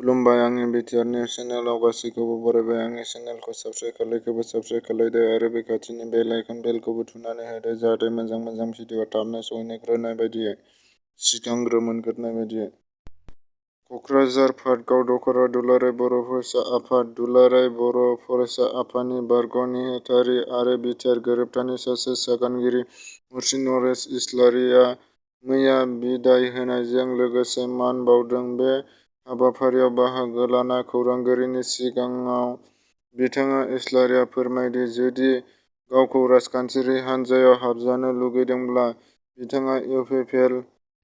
खुलुमबाय आंनि बिटिआरनि चेनेलाव गासैखौबो बरायबाय। आंनि चेनेलखौ साबस्क्राइब खालायखौबो साबस्क्राइब खालायदो आरो बे खाथिनि बेल आइकन बेलखौबो थुनानै होदो जाहाथे मोजां भिडिअ थाबनो सहैग्रोनाय बायदियै सिगांग्रो मोनग्रोनाय बायदियै। कक्राझार पार्कआव दखरा दुलाराय बर' फरायसा आफाद दुलाराय बर' फरायसा आफादनि बारग' नेहाथारि आरो बिटिआर गोरोबथानि सासे सागानगिरि मुर्शि नरेश इस्लारिया मैया बिदाय होनायजों लोगोसे मान बाउदों। बे हाबाफारियाव बाहागो लानाय खौरांगिरिनि सिगाङाव बिथाङा इस्लारिया फोरमायदि जुदि गावखौ राजखान्थियारि हान्जायाव हाबजानो लुगैदोंब्ला बिथाङा इउपिपिएल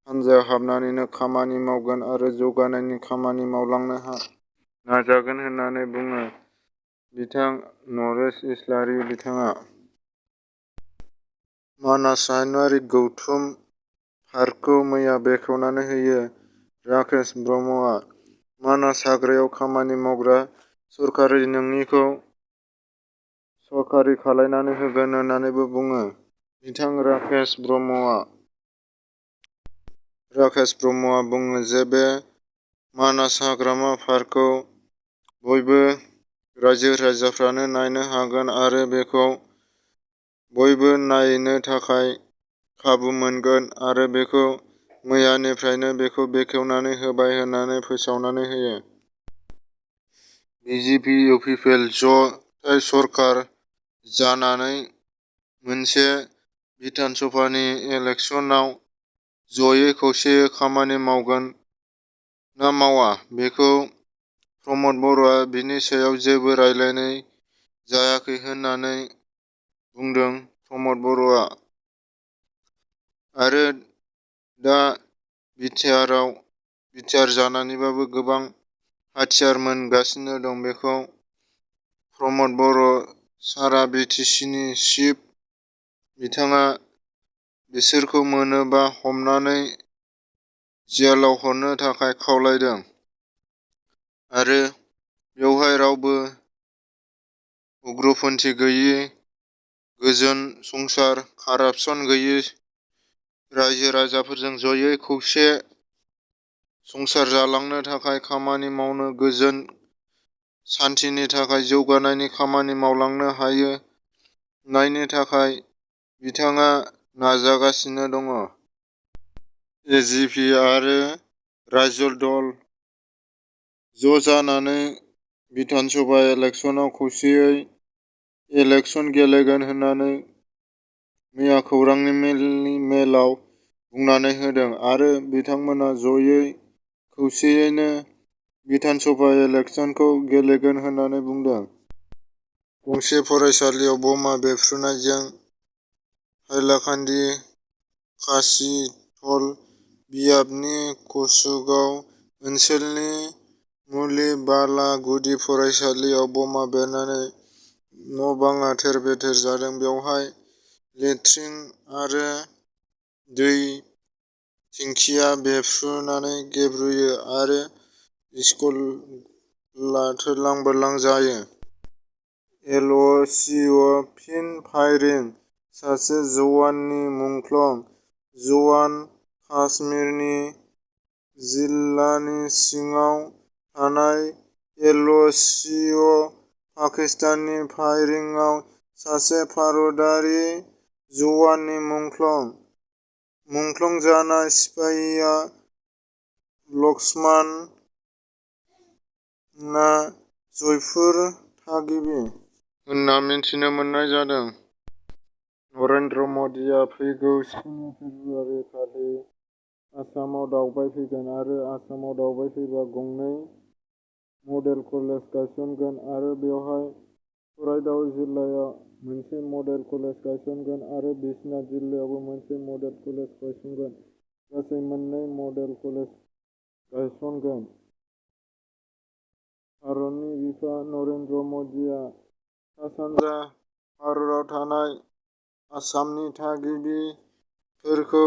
हान्जायाव हाबनानैनो खामानि मावगोन आरो जौगानायनि खामानि मावलांनो नाजागोन होननानै बुङो बिथां नरेश इस्लारि। बिथाङा मानास हायुङारि गौथुम पार्कखौ मैया बेखेवनानै होयो। राकेश ब्रह्मआ मानास हाग्रामायाव खामानि मावग्रा सरकारि नङिखौ सरकारि खालामनानै होगोन होननानैबो बुङो बिथां राकेश ब्रह्मआ बुङो जे बे मानास हाग्रामा पार्कखौ बयबो रायजो राजाफ्रानो नायनो हागोन आरो बेखौ बयबो नायनो थाखाय खाबु मोनगोन आरो बेखौ मैयानिफ्रायनो बेखौ बेखेवनानै होबाय होननानै फोसावनानै होयो। बिजेपि इउपिपिएल जथाय सरकार जानानै मोनसे बिधान सभानि इलेक्सनाव जयै खौसेयै खामानि मावगोन ना मावा बेखौ प्रमद बर'आ बिनि सायाव जेबो रायलायनाय जायाखै होननानै बुंदों प्रमद बर'आ। आरो दा बिटिआर जानानैबाबो गोबां हाथियार मोनगासिनो दं। बेखौ प्रमद बर' सारा बिटिसिनि चिफ बिथाङा बिसोरखौ मोनोबा हमनानै जेलाव हरनो थाखाय खावलायदों आरो बेवहाय रावबो उग्रपन्थी गैयै गोजोन संसार कारापसन गैयै रायजो राजाफोरजों जयै खौसे संसार जालांनो थाखाय खामानि मावनो गोजोन सान्थिनि थाखाय जौगानायनि खामानि मावलांनो हायो नायनो थाखाय बिथाङा नाजागासिनो दङ। एजिपि आरो रायजो दल ज' जानानै बिधान सभा इलेक्सनाव खौसेयै इलेक्सन गेलेगोन होननानै मैया खौरांनि मेलाव बुंनानै होदों आरो बिथांमोना जयै खौसेयैनो बिधान सभा इलेक्सनखौ गेलेगोन होननानै बुंदों। गंसे फरायसालियाव बमा बेफ्रुनायजों हाइलाकान्दि खासिथल बियाबनि कसुगाव ओनसोलनि मुलि बाला गुदि फरायसालियाव बमा बेरनानै न'-बाङा थेर-बेथेर जादों। बेवहाय लेट्रिन आरो दै टेंकिया बेफ्रुनानै गेब्रुयो आरो स्कुला थोरलां-बोरलां जायो। एलअ'सिअ फिन फायारिं सासे जवाननि मुंख्लं जवान काश्मीरनि जिल्लानि सिङाव थानाय एलअ'सिअ पाकिस्ताननि फायारिंआव सासे भारतारि जवाननि मुंख्लं जानाय सिपाहिआ लक्ष्मणआ जयपुर थागिबि होनना मिथिनो मोननाय जादों। नरेन्द्र मदिआ फैगौ 7 फेब्रुआरि खालि आसामाव दावबायफैगोन आरो आसामाव दावबायफैबा गंनै मडेल कलेज गायसनगोन आरो बेवहाय चराइदेउ जिल्लायाव मोनसे मडेल कलेज गायसनगोन आरो बिश्वनाथ जिल्लायावबो मोनसे मडेल कलेज गायसनगोन। गासै 2 मडेल कलेज गायसनगोन। भारतनि बिफा नरेन्द्र मदिआ सा-सानजा भारताव थानाय आसामनि थागिबिफोरखौ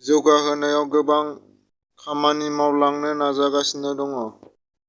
जौगाहोनायाव गोबां खामानि मावलांनो नाजागासिनो दङ।